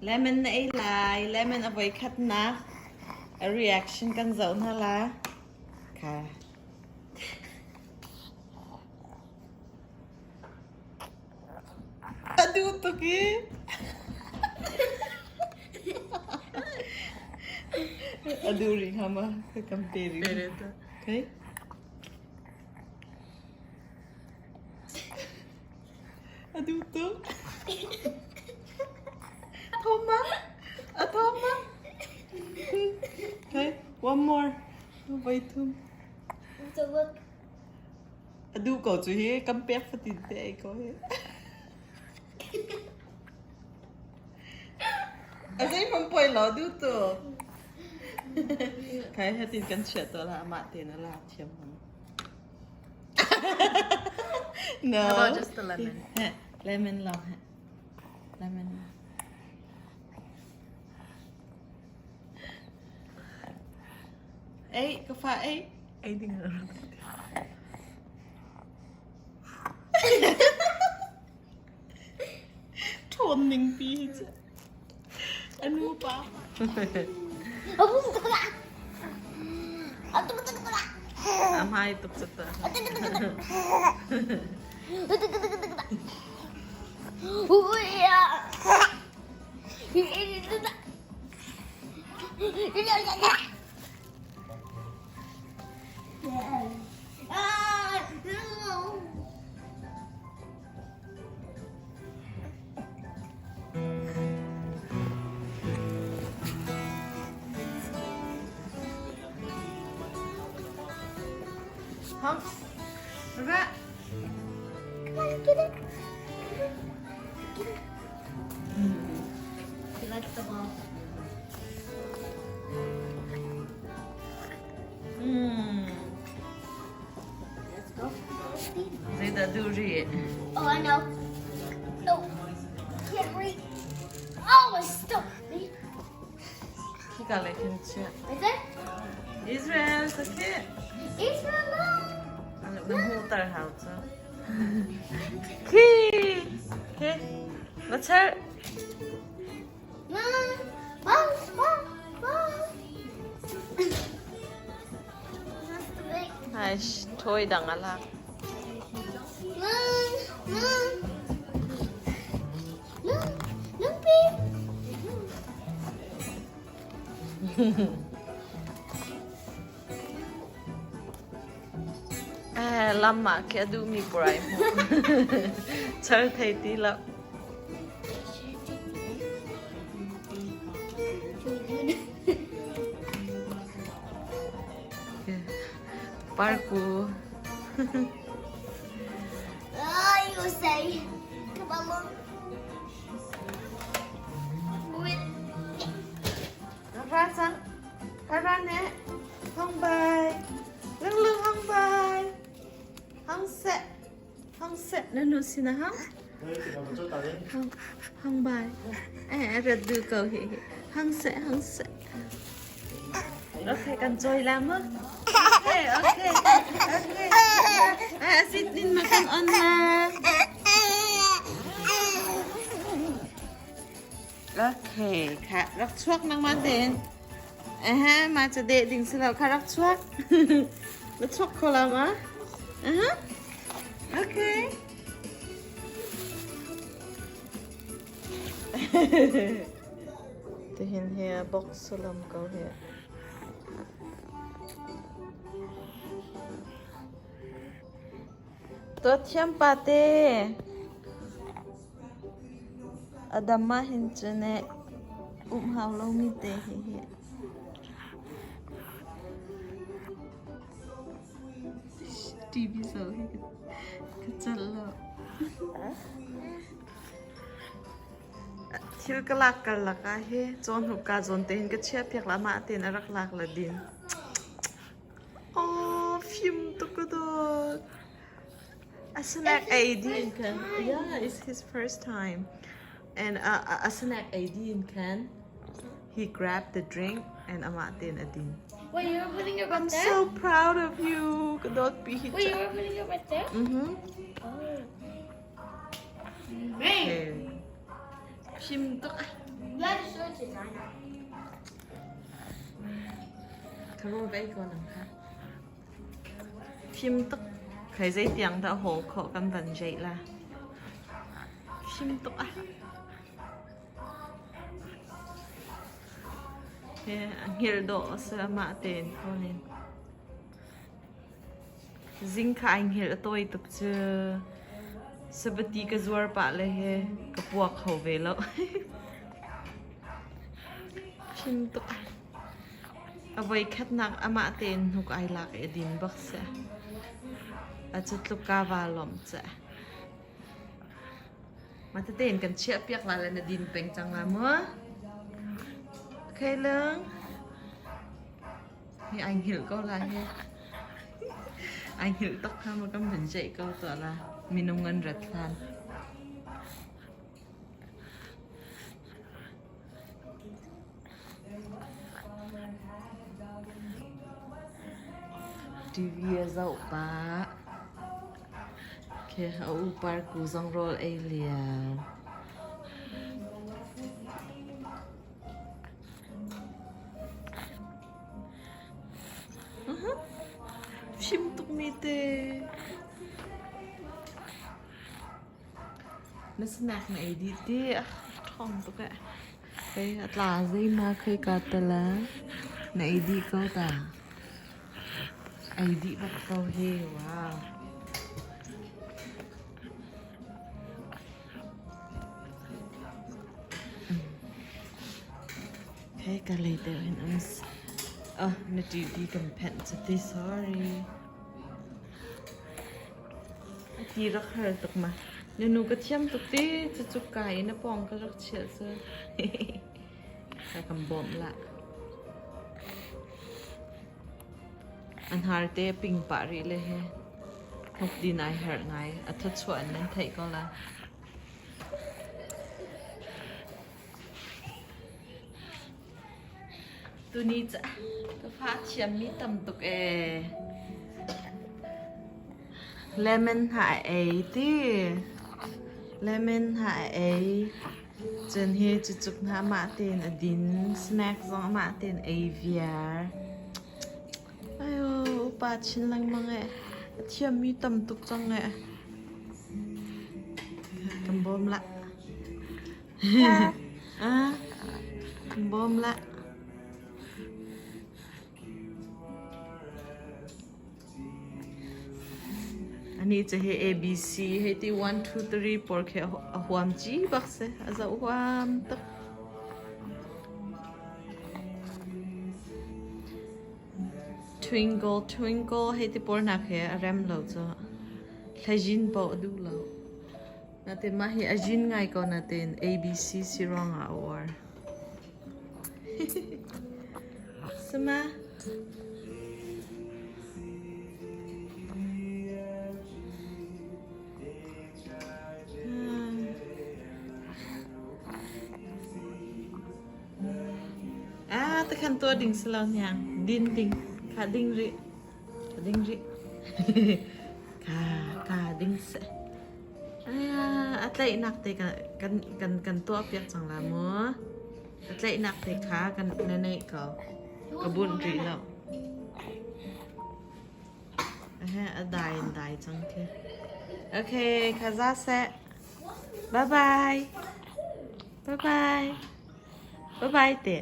Lemon na ei lai. Lemon a voikhatnak a reaction kan zoh hna la. Kha. A duh tuk i. A duh rih hnga ma? Ka kam pe rih. Okay. A duh tuk. Thoma. A thoma. Okay, one more. Voi thum. So look. A duh ko cu hi kan pek fatin te ei ko hi. A zeihmanh poi lo duh tuk. Kai hatin kan chiah to la amah tein a lak thiam hmang. No. How about just the lemon? Heh, Lemon lawng heh. Lemon. Ei, ka fa ei. Ei ding a rak Ṭhawn ning pi hi cu. A nu pa. A hmai tuk cu ta. Hong. Ra. Come on, get it. Get it. He likes the ball. Let's go. Zeidah duh rih? Oh, I know. No. Can't read. Oh, it's stuck. Khika le khin chia. Is it? Israel sa khi. Israel, no. Na hmu tar hau cu. Khi. Khi. Va cher. Ai, toy dang a lak. Eh, lam ah khi a duhmi purai hmuh. Char thei ti lo. Parku. Ah, you say. Come on, look. With Ra cang. Ra ne. Hong bai. Lung lung hong bai. Hong se. Hong se. Na nu sin ah hong. Hong hong bai. Eh, rat du ko hi. Hong se, hong se. Okay, kan joy la mo. Okay, okay. Okay. Eh, sit din ma kan on na. Okay, kha rak chuak nangmah tein. Aha, ma ca deh ding si lo kha rak chuak. Na chuak kho lo ma? Aha. Okay. Tihin hi box salam ko hi. Tuah thiam pa te. A dam ahhin cun um hau lomi te hihi. TV zoh hi ka celh lo. Thil ka lak karlak ah hi cawhnuk kaa zawn te hin ka chiahpiak la mah tein a rak lak la din. Aw, fim tuk ka dawt. A snack ei dih in khan. Yeah, it's his first time. And a snack ei dih in khan he grabbed the drink and amah tein a din. Wait, you were putting it right I'm there? so proud of you. Ka dawt pi hi Wait, you were putting it right there? Mhm. Oh. Okay. Phim tuk ah. Ka rawl ka ei ko nang kha. Fim tuk. Khai zei tiang dah hawl khawh kan van jeih la. Fim tuk ah. He a hngilh dawh a si amah tein ko nin. Zing kha ai hngilh a tawi tuk cu. Sabati ka zuar pah le he ka puak kho ve lo. Fim tuk ah. A voikhatnak amah tein hnuk ai lak i a din bak si. A cu tluk ka va lawmh ca. Mah tete in kan chiah piak la le na din peng cang la mu. Okay lung. Hi ai hngilh ko la hi. Ai hngilh tuk kha ma kan van ceih ko tuah la. Minung an rat hlan. TV a zoh pah. Khi a u parku zong rawl ei lio. Fim tuk mi te. Na snack na ei dih ti a ṭhawng tuk eh. Kei a tla zeima khei ka tala na ei dih ko ta. Ei dih bak ko hi wow. Khei ka lei deuh hin um. Oh, na TV kan phenh chati sorry. A ti rak har tuk ma. Na nu ka thiam tuk ti cucu kai na pawng ka rak chiah cu. Ka kan bawmh la. An har te ping pah rih le he. Hnuk din ai herh ngai. A thawchuah in nan theih ko la. Tuni ca ka fa thiammi tam tuk ee. Lemon ha a ei ti. Lemon ha a ei. Cun hi cucuk hna amah tein a din. Snack zong amah tein ei viar. Ayo, upa chin lengmang ee. A thiammi tam tuk cang ee. Kan bawm lah. Ah, bawm lah. Ani cu hi ABC hei ti 1 2 3 pawl khi a huam ci bak si. A zoh huam tuk. Twinkle twinkle hei ti pawl hna khi a rem lo cu. Thlajin paoh a duh lo. Natin mah hi a zin ngai ko natin ABC si ruangah a uar. Sama. Ah, takhan tua ding silo niang. Din ding. Kha ding ri. Ka ding rih. Ka ka ding seh. A tlaihnak te kan kan kan tuah piak cang la mu. A tlaihnak te kha kan na neih ko. Ka bunh rih lo. A dai in dai cang khi. Okay, kha za seh. Bye bye. Bye bye. Bye bye te.